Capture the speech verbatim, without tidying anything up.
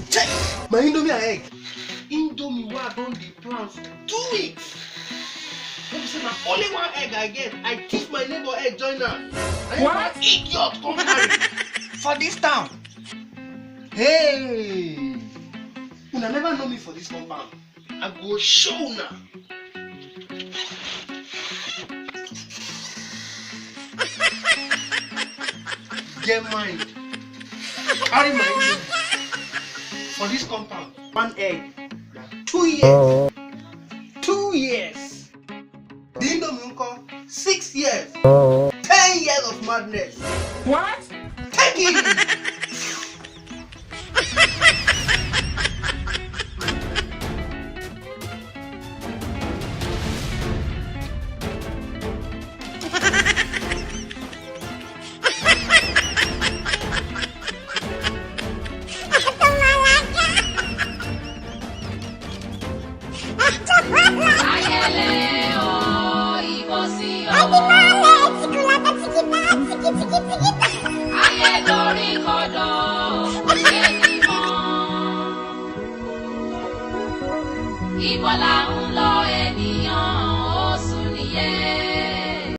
Chai! My indomie and egg. Indomie wey I don dey plan for two weeks. No be say na only one egg I get. I thief my neighbor egg join am. Na him one idiot come carry for this town. Hey! Una never know me for this compound. I go show una. Get mind. Carry my indomie for this compound. One egg. Na two years. Two years. The indomie nko? Six years. Ten years of madness. What? Take it. Ibo la ń